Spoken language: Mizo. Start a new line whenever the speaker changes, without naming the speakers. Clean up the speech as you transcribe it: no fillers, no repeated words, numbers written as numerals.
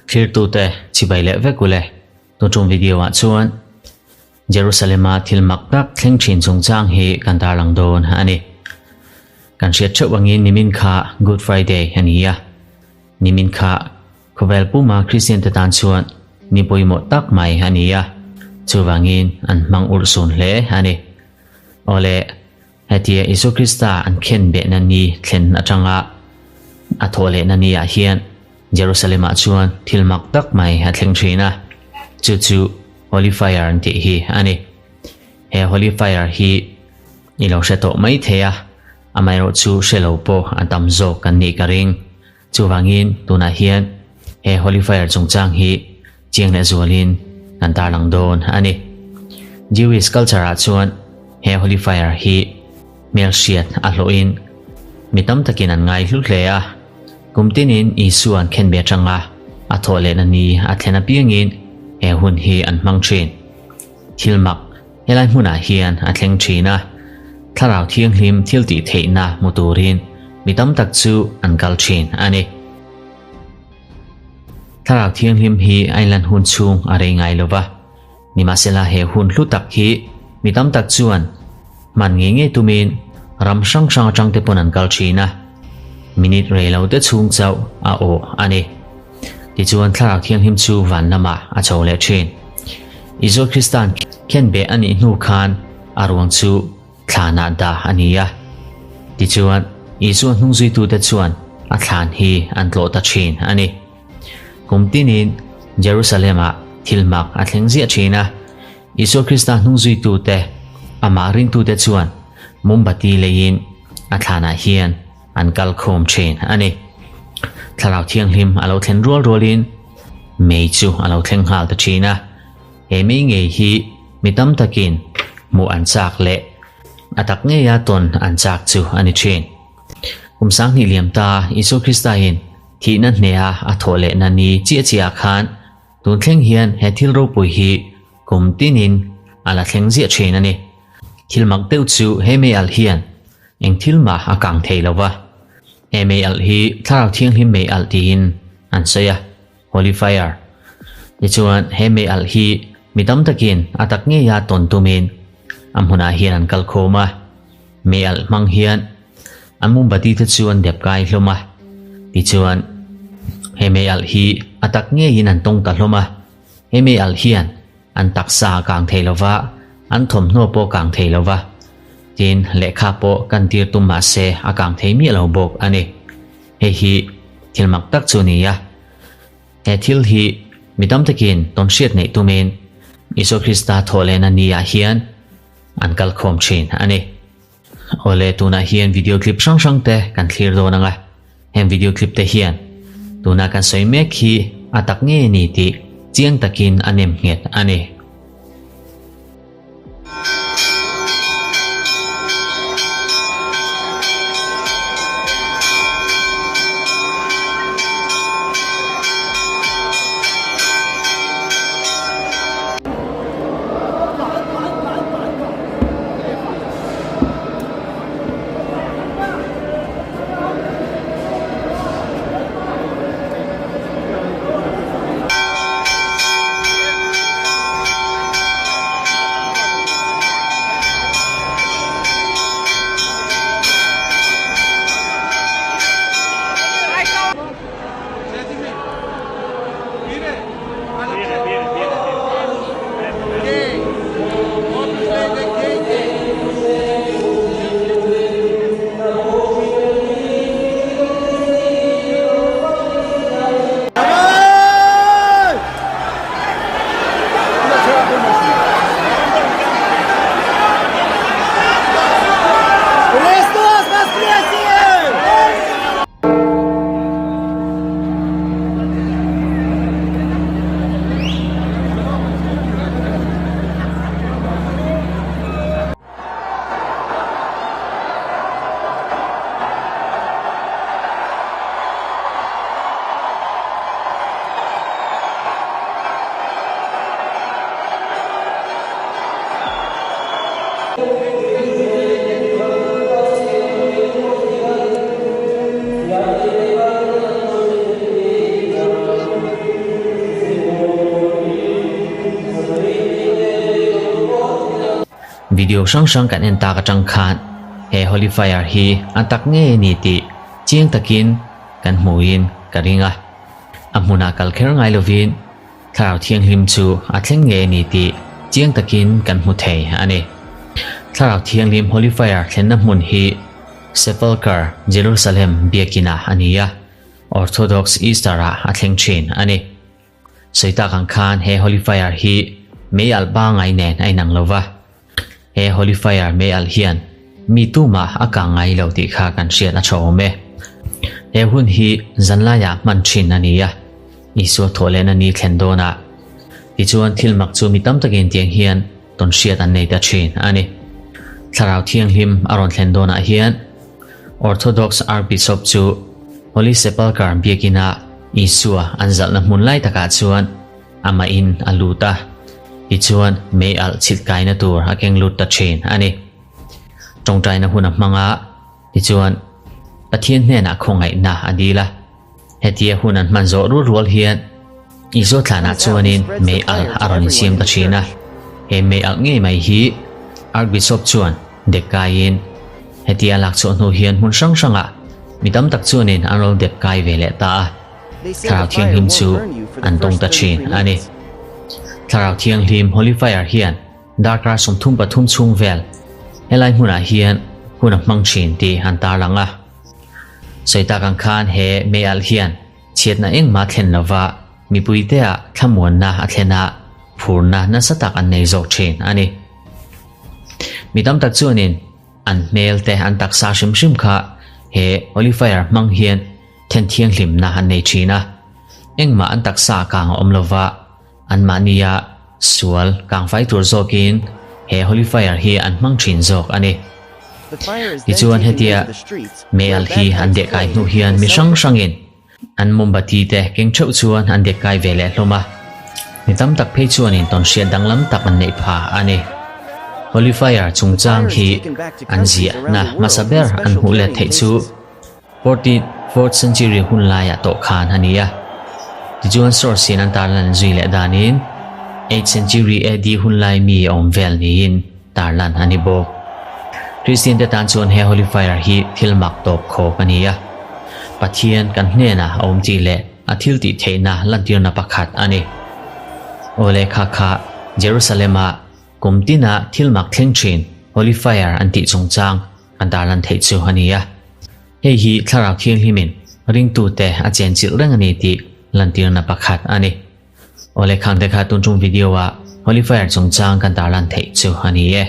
Thirtute chibai leh vek ule. Tun tum video ah chuan Jerusalem-a thil mak tak thleng thin chungchang hi kan tarlang dawn a ni. Kan hriat theuh angin nimin kha Good Friday a ni a. Nimin kha Khawvel puma Kristian te tan chuan ni pawimawh tak mai a ni a, chuvangin an hmang urhsun hle a ni. Awle, hetia Isua Krista an khen behna ni thlen atanga a thawh lehna ni ah hian Jerusalem-ah chuan thil mak tak mai a thleng thin a, chu chu Holy Fire an tih hi a ni. He Holy Fire hi i lo hre tawh mai thei a, amaherawhchu hre lo pawh a tam zawk kan nih ka ring. Chuvangin tunah hian he Holy Fire chungchang hi chiang leh zualin kan tarlang dawn a ni. Jewish culture ah chuan he Holy Fire hi hmelhriat a hlawhin mi tam takin an ngai hlu hle a. Kum tinin Isua an khen ve atanga a thawh lehna ni a thlen apiangin he hun hi an hmang thin. Thil mak helai hmunah hian a thleng thin a, Thlarau Thianghlim thil tih theihna hmu turin mi tam tak chu an kal thin a ni. Thlarau Thianghlim hi a inlan hun chhung a rei ngai lo va, nimahsela he hun hlu tak hi mi tam tak chuan hman ngei ngei tumin ram hrang hrang atang te pawn an kal thin a, minute rei lo te chhung chauh a awh a ni. Tichuan Thlarau Thianghlim chu van lamah a chho leh thin. Isua Krista'n khenbeh a nih hnu khan a ruang chu thlanah dah a ni a. Tichuan Isua hnungzuitute chuan a thlan hi an tlawh ta thin a ni. Kum tinin Jerusalem-ah thil mak a thleng ziah thin a. Isua Krista hnungzuitute, amah rintute chuan mumbati leiin a thlanah hian an kal khawm thin a ni. Thlarau Thianghlim a lo thlen rual rualin mei chu a lo thleng nghal ta thin a. He mei ngei hi mi tam takin hmuh an chak leh a tak ngeia tawn an chak chu a ni thin. Kum sanghnih liam ta Isua Krista in thihna hneha a thawh lehna ni chiah chiah khan tun thleng hian he thil ropui hi kum tinin a la thleng ziah thin a ni. Thil mak deuh chu he mei alh hian eng thil mah a kang thei lo va. He mei alh hi Thlarau Thianghlim mei alh tiin an sawi a, Holy Fire. Tichuan he mei alh hi mi tam takin a tak ngeia tawn tumin a hmunah hian an kal khawm a. Mei alh hmang hian an mumbati te chu an dep kai hlawm a. Tichuan he mei alh hi a tak ngeiin an tawng ta hlawm a. He mei alh hian An taksa a kang thei lo va, an thawmhnaw pawh kang thei lo va. Tin, lehkha pawh kan tir tum mah se a kang thei miah lo bawk a ni. Hei hi thil mak tak chu a ni a. He thil hi mi tam takin tawnhriat neih tumin Isua Krista thawh lehna ni ah hian an kal khawm thin a ni. Awle, tunah hian video clip hrang hrang te kan thlir dawn ang a. Heng video clip te hian tuna kan sawi mek hi a tak nge ni tih chiang takin a nem nghet a ni. Video hrang hrang kan en tak atang khan he Holy Fire hi a tak ngei a ni tih chiang takin kan hmuhin ka ring a. A hmunah kal kher ngai lovin Thlarau Thianghlim chu a thleng ngei a ni tih chiang takin kan hmu thei a ni. Thlarau Thianghlim Holy Fire thlenna hmun hi Sepulchre, Jerusalem biakinah a ni a, Orthodox Easter-ah a thleng thin a ni. Sawi tak ang khan he Holy Fire hi mei alh pangai nen a inang lo va, he Holy Fire mei alh hian mi tumah a kang ngai lo tih kha kan hriat a tha awm e. He hun hi zanlaiah hman thin a ni a, Isua thawh lehna ni thlen dawnah tichuan thil mak chu mi tam takin tiang hian tawn hriat an nei ta thin a ni. Thlarau Thianghlim a rawn thlen dawnah hian Orthodox Archbishop chu Holy Sepulchre biakinah Isua an zalhna hmun lai takah chuan amahin a lut a, tichuan mei alh chhit kaina tur a keng lut ta thin a ni. Tawngtaina hun a hmang a, tichuan Pathian hnenah khawngaihna a dil a. Hetia hun an hman zawh rual rual hian Isua thlanah chuanin mei alh a rawn insiam ta thin a. He mei alh ngei mai hi Archbishop chuan dek kaiin hetia lak chhuah hnu hian hmun hrang hrangah mi tam tak chuanin an rawn dek kai ve leh ta a. Thlarau Thianghlim chu an tawng ta thin a ni. Thlarau Thianghlim Holy Fire hian darkar 33 chhung vel helai hmunah hian hun a hmang thin tih an tarlang a. Sawi tak ang khan he mei alh hian chhiatna engmah thlen lova mipuiteah thlamuanna a thlen a, phurna nasa tak an nei zawk thin a ni. Mi tam tak chuanin an hmel te an taksa hrim hrim kha he Holy Fire hmang hian then thianghlimna an nei thin a, engmah an taksa kang a awm lova anmahnia sual kangfai tur zawkin he Holy Fire hi an hmang thin zawk a ni. Tichuan hetia mei alh hi an dehkai hnu hian mi hrang hrangin an mombati te keng theuh chuan an dehkai ve leh hlawm a, mi tam tak phei chuanin tawnhriat danglam tak an neih pha a ni. Holy Fire chungchang hi an ziahna hmasa ber an hmuh let theih chu Forty fourth century hun laiah tawh khan a ni a. Tichuan source in an tarlan zui leh danin eighth century AD hun lai mi a awm vel niin tarlan a ni bawk. Kristian te tan chuan he Holy Fire hi thil mak tawp khawk a ni a. Pathian kan hnenah a awm tih leh a thil tih theihna lantirna pakhat a ni. Awle kha kha Jerusalem-a kum tina thil mak thleng thin Holy Fire an tih chungchang An tarlan theih chu a ni a. Hei hi Thlarau Thianghlimin ringtute a chenchilh reng a ni tih lantirna pakhat a ni. Awle Khangte kha tun tum video ah Holy Fire chungchang kan tarlan theih chu a ni e.